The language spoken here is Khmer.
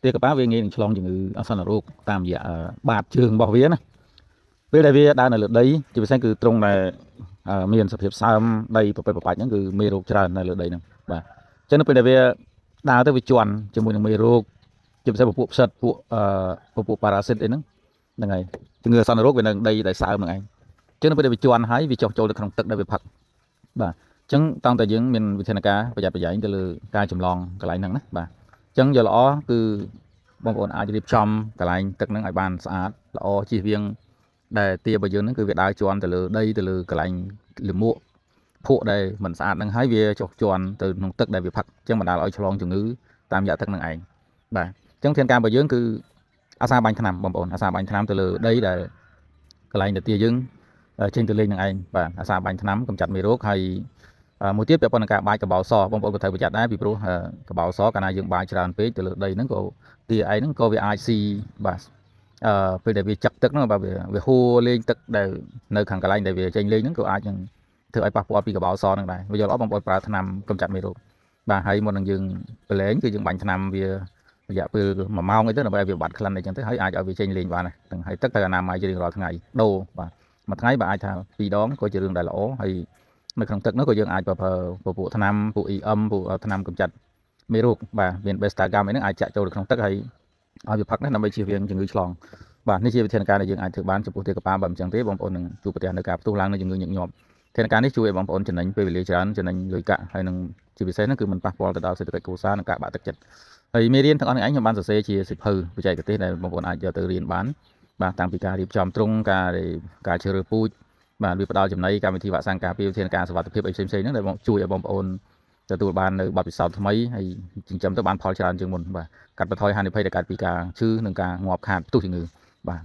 ទាកប៉ាវាងាយនឹងឆ្លងជំងឺអាសន្នរោគតាមរយៈបាតជើងរបស់វាណាពេលដែលវាដើរនៅលើដីជាពិសេសគឺត្រង់ដែលមានសភាពសើមដីប្រពេតប្របាច់ហ្នឹងគឺមេរោគច្រើននៅលើដីហ្នឹងបាទអញ្ចឹងនៅពេលដែលវាដើរទៅវាជន់ជាមួយនឹងមេរោគជាពិសេសពពួកផ្សិតពួកពពួកប៉ារ៉ាស៊ីតអីហ្នឹងហ្នឹងហើយជំងឺអាសន្នរោគវានៅដីដែលសើមហ្នឹងឯងអញ្ចឹងនៅពេលដែលវាជន់ហើយវាចុះចូលទៅក្នុងទឹកដែលវាផឹកបាទអញ្ចឹងតាំងតែយើងមានវិធានការប្រយ័ត្នប្រយែងទៅលើការចម្លងកន្លែងហ្នឹងណាបាទអញ្ចឹងយកល្អគឺបងប្អូនអាចរៀបចំកន្លែងទឹកហ្នឹងឲ្យបានស្អាតល្អជៀសវាងដែលទារបស់យើងហ្នឹងគឺវាដើរជាន់ទៅលើដីទៅលើកន្លែងលាមកភក់ដែលមិនស្អាតហ្នឹងហើយវាចុះជាន់ទៅក្នុងទឹកដែលវាផឹកអញ្ចឹងបណ្ដាលឲ្យឆ្លងជំងឺតាមរយៈទឹកហ្នឹងឯងបាទអញ្ចឹងធានការរបស់យើងគឺអាសាបាញ់ថ្នាំបងប្អូនអាសាបាញ់ថ្នាំទៅលើដីដែលកន្លែងដែលទាយើងចេញទៅលេងនឹងឯងបាទអាសាបាញ់ថ្នាំកម្ចាត់មេរោគហើយមួយទៀតពាក់ព័ន្ធនឹងការបាចកបោសបងប្អូនក៏ត្រូវប្រយ័ត្នដែរពីព្រោះកបោសកាលណាយើងបាចច្រើនពេកទៅលើដីហ្នឹងក៏ទាឯងហ្នឹងក៏វាអាចស៊ីបាទអឺពេលដែលវាចឹកទឹកហ្នឹងបាទវាហួរលេងទឹកដែលនៅខាងកន្លែងដែលវាចេញលេងហ្នឹងក៏អាចនឹងធ្វើឲ្យប៉ះពាល់ពីកបោសហ្នឹងដែរវាយល់អត់បងប្អូនប្រើថ្នាំកម្ចាត់មេរោគបាទហើយមុននឹងយើងប្រឡែងគឺយើងបាញ់ថ្នាំវារយៈពេល1ម៉ោងអីទៅដើម្បីឲ្យវាបាត់ក្លិនអីចឹងទៅហើយអាចឲ្យវាចេញលេងបានហ្នឹងហើយទឹកត្រូវអនាម័យជារៀងរាល់ថ្ងៃដូរបាទមួយថ្ងៃបើអាចថា2ដងក៏ជារឿងដែលល្អហើយនៅក្នុងទឹកនោះក៏យើងអាចប្រើពពួកថ្នាំពួក EM ពួកថ្នាំកម្ចាត់មេរោគបាទមាន Bestagam អីហ្នឹងអាចចាក់ចូលទៅក្នុងទឹកហើយឲ្យវាផឹកណាដើម្បីជៀសវាងជំងឺឆ្លងបាទនេះជាវិធានការដែលយើងអាចធ្វើបានចំពោះទាកប៉ាបើមិនចឹងទេបងប្អូននឹងជួបប្រទះនៅការផ្ទុះឡើងនៃជំងឺញឹកញាប់វិធានការនេះជួយឲ្យបងប្អូនចំណេញពេលវេលាច្រើនចំណេញលុយកាក់ហើយនឹងជាពិសេសហ្នឹងគឺមិនប៉ះពាល់ទៅដល់សេដ្ឋកិច្ចគ្រួសារនិងការបាក់ទឹកចិត្តហើយមេរៀនទាំងអស់នេះឯងខ្ញុំបានសរសេរជាសៀវភៅបច្ចេកទេសដែលបងប្អូនអាចយកទៅរៀនបានបាទតាំងពីការរៀបចំទ្រុងការការជ្រើសរើសពូជបាទវាផ្ដល់ចំណីកម្មវិធីវ៉ាក់សាំងការពារវិធានការសុវត្ថិភាពអីផ្សេងៗហ្នឹងដែលមកជួយឲ្យបងប្អូនទទួលបាននៅបទពិសោធន៍ថ្មីហើយចិញ្ចឹមទៅបានផលច្រើនជាងមុនបាទកាត់បន្ថយហានិភ័យដែលកើតពីការឈឺនិងការងាប់ខាតផ្ទុះជំងឺបាទ